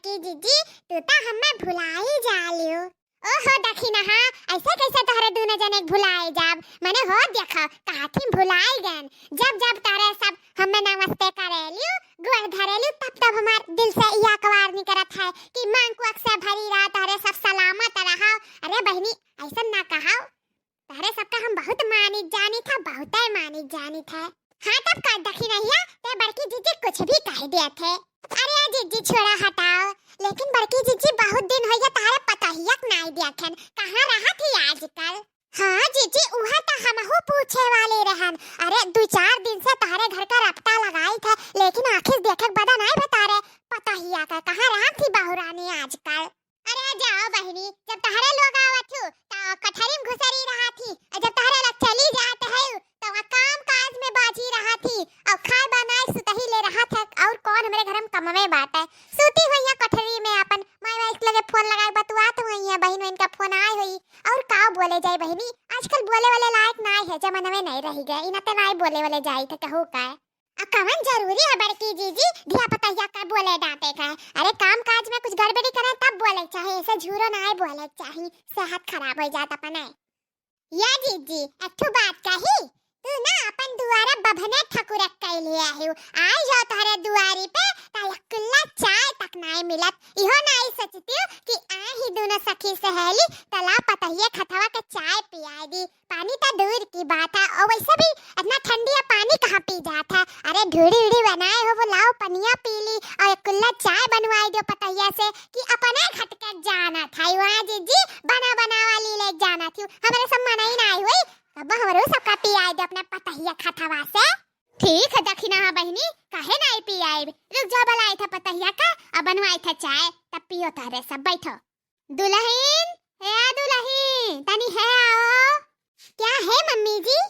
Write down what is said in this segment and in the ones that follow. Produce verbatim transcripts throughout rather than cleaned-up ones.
बड़की जीजी, तू तो हमें भुला ही जा लियो। ओहो दखिनहा, ऐसे कैसे तोहरे दूनो जने के भुलाए जाब? मने हो देखो, कहाथी भुलाए गन। जब जब तोहरे सब हमें नमस्ते करेलियो, गोड़ धरेलियो, तब तब हमार दिल से ई अकवार निकरत है कि मांग कुअक से भरी रहा, तोहरे सब सलामत रहा। अरे बहिनी, ऐसन ना कहाओ। तोहरे सबका हम बहुत मानित जानित है, बहुते मानित जानित है। हाँ, तब का दखिनहिया, ते बड़की जीजी कुछ भी कह दिया थे। अरे जीजी छोड़ा हटाओ, लेकिन बड़की जीजी बहुत दिन हो गया तोहरे पतोहिया के नाई देखन, कहाँ रहत ही आजकल? हाँ जीजी, उहे तो हमहू पूछे वाले रहन। अरे दो चार दिन से तोहरे घर का रपटा लगाई थे, लेकिन आखिर देखे के बदा नाई बता रे पतोहिया का, कहाँ रहत ही बहुरानी आजकल? अरे जाओ बहिनी, जब तहरे लोग आवत हो, त कठरी में घुसरी रहत ही, और जब तहरे लोग चली जात है, त वहाँ काम काज में बाझी रहत ही, और खाए बनाए सुतही ले रहत है, और कौन हमरे घर में कमवे बाटे? सूती हुई है कठरी में अपन, माई बाप लगे फोन लगाए बतुआत हुई है, बहिन इनका फोन आए हुई, और का बोले जाए बहिनी, आजकल बोले वाले लायक नाई है, जमानवे नाई रही गए, इना ते नाई बोले वाले जाई थे, कहू का? आ कवन जरूरी है बड़की जीजी, धिया पतहिया का बोले डांटे का? अरे काम काज में कुछ गड़बड़ी करे तब बोले चाहे, ऐसे झूरो नाई बोले चाही, सेहत खराब हो जात अपने। या जीजी, एक ठो बात कही, तू ना अपन दुआरा बभने ठकुरक कैले आहिउ, आई जाओ तोहरे दुआरी पे, ता एक कुल्ला चाय तक नाई मिलत, इहो नाई सोचतिउ कि आ ही दूनो सखी सहेली तला पतहिए खतवा के चाय पियाई दी। पानी तो दूर की बात है, और वैसे भी इतना ठंडिया पानी कहाँ पी जात है? अरे ढूढ़ी उढ़ी बनाए हो, वो लाओ पनिया पी ली और एक कुल्ला चाय बनवाई दो पतहिया से कि अपने घट के जाना था वहाँ जीजी बना बनावा ली ले जाना थी, हमारे सब मना ही ना आई हुई। अब हमरो सबका पियाई दे अपने पतहिया खतवा से। ठीक है दखिनहा बहिनी, काहे ना आई पियाई, रुक जाओ बुलाई था पतहिया का, अब बनवाई था चाय, तब पियो तारे सब, बैठो। दुलहिन, हे आ दुलहिन, तनी हे आओ। क्या है मम्मी जी?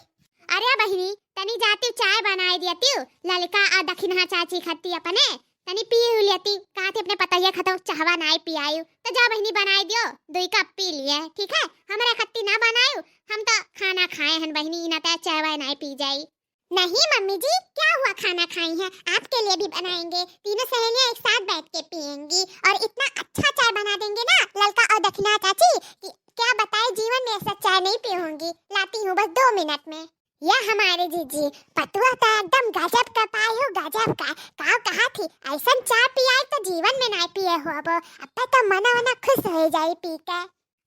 अरे बहिनी, तनी जाती चाय बनाए दियतिउ, ललका आ दखिनहा चाची खत्ती अपने, तनी पी लेती, कहा थी अपने पतहिया खतवा चहवा नाई पियायु, तो जा बहिनी बनाए दियो, दुई कप पी लिए, ठीक है? हमरे खत्ती ना बनायु, हम तो खाना खाए हन बहिनी, इना ते चहवा नाई पी जाई। नहीं मम्मी जी, क्या हुआ, खाना खाई हैं, आपके लिए भी बनाएंगे। तीनों सहेलियां एक साथ बैठ के पिएंगी और इतना अच्छा चाय बना देंगे ना ललका और दखिना चाची कि क्या बताए, जीवन में ऐसा चाय नहीं पीऊंगी। लाती हूँ बस दो मिनट में। या हमारे जीजी, पतुआ तो एकदम गजब का पाए हो, गजब का। काव कहा थी, ऐसन चाय पियाई तो जीवन में ना पिए हो अब। अब तो मना वना खुश हो जाई पी के।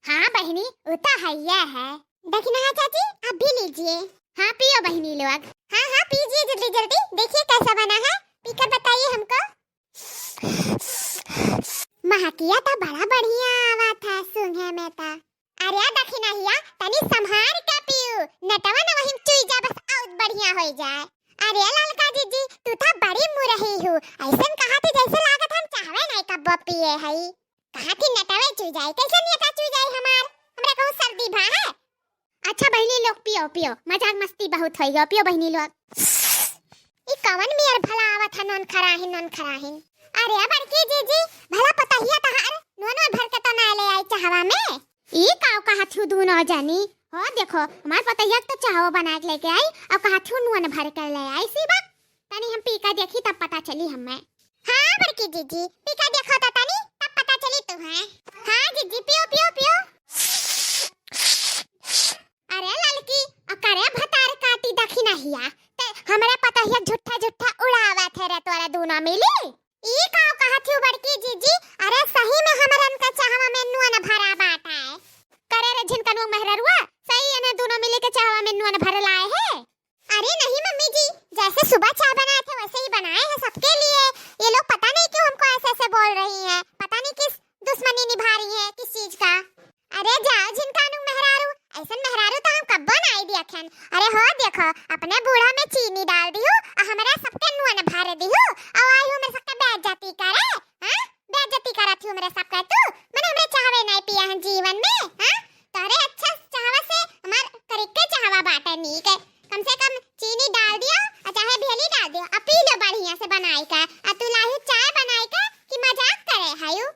हाँ बहिनी, उ तो हइये है। दखिनहा चाची, आप भी लीजिए। हाँ, पियो बहिनी लोग। हाँ, हाँ, पीजिए जल्दी जल्दी। देखिए कैसा बना है, पीकर बताइए हमको। महकिया तो बड़ा बढ़िया आवा था सूंघे में तो। अरे दखिनहिया, तनी संभार के पियो, नटवा न वहीं चुई जा, बस और बढ़िया हो जाए। अरे ललका जीजी, तू तो बड़ी मुरही हो, ऐसन कहा थी जैसे लागत हम चाहवे नहीं कब्बो पिए हई। कहा थी नटवे चू जाई, कैसे नेटा चू जाई हमार? हमरा कहूँ सर्दी भा है? अच्छा बहिनी लोग पियो, पियो, मजाक मस्ती बहुत होई गयो, पियो बहिनी लोग। ई कवन मियर भला आवत है नोन खराहिन, नोन खराहिन। अरे बड़की जीजी, भला पतहिया तहार नोन भर के तो ना ले आई चाहवा में? ई काव कहा थू दूनो जनी? हो देखो, हमार पतहिया तो चाहवा बना के लेके आई, अब कहा थू नोन भर के ले आई, सी बात। तनी हम पी का देखी तब पता चली हमें। हाँ बड़की जीजी, पी का देखो तो तनी तब पता चली तू है। हाँ जीजी, पियो, पियो, पियो। अरे ललकी, अकरे भतार काटी दखिनहिया, ते हमरे पतहिया झूठा झूठा उड़ावा थे रे तोरा दूना मिली। ई काव कहा थी बड़की जीजी? अरे सही में हमरन का चाहवा में नोन भरा बाटा है। करे रे झिनकनुआ मेहररुआ, सही इन्हें दूनो मिली के चाहवा में नोन भर लाए है। अरे नहीं मम्मी जी, जैसे सुबह चाय बनाए थे वैसे ही बनाए हैं सबके लिए। ये लोग पता नहीं क्यों हमको ऐसे ऐसे बोल रही हैं, पता नहीं किस दुश्मनी निभा रही हैं, किस चीज का। अरे जाओ झिनकानु मेहरारू, ऐसन मेहरारू तो हम कब्बो नाई देखन। अरे हो देखो, अपने बूढ़ा में चीनी डाल दिहु, आ हमरा सबके नोन भर दिहु, आ आई हो मेरे सबके बेइज्जती करे, हाँ? बेइज्जती करत हूँ मेरे सबके तू, मने हमरे चाहवे नाई पिया है जीवन में, हाँ? तोहरे अच्छा चाहवा से हमार करिके चाहवा बाटे नीक है। कम से कम चीनी डाल दियो और चाहे भेली डाल दियो, आ पी लो बढ़िया से बनाई के। आ तू लाही चाय बनाई के कि मजाक करे हायू?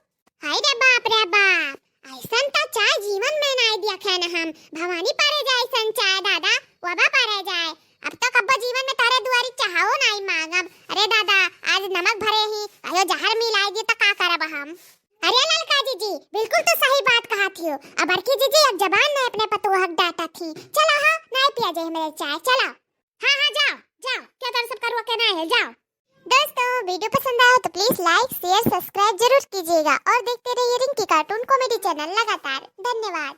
हाय रे बाप रे बाप, ऐसन तो चाय जीवन में नाई दिया खाना हम। भवानी परे जाए ऐसन चाय दादा, वबा परे जाए। अब तो कब्बो जीवन में तारे दुआरी चाहो नाई मांगब। अरे दादा, आज नमक भरे ही, कहो जहर मिलाई दी तो का करब हम? अब बड़की जीजी, अब जबान में अपने पतोह के डांटा थी। चला हाँ, नाहीं पिया जाए हमरे चाय, चला। हाँ हाँ, जाओ जाओ, क्या तोर सबका रोके नाहीं है, जाओ। दोस्तों, वीडियो पसंद आया हो तो please like, share, subscribe जरूर कीजिएगा और देखते रहिए रिंकी cartoon comedy channel लगातार। धन्यवाद।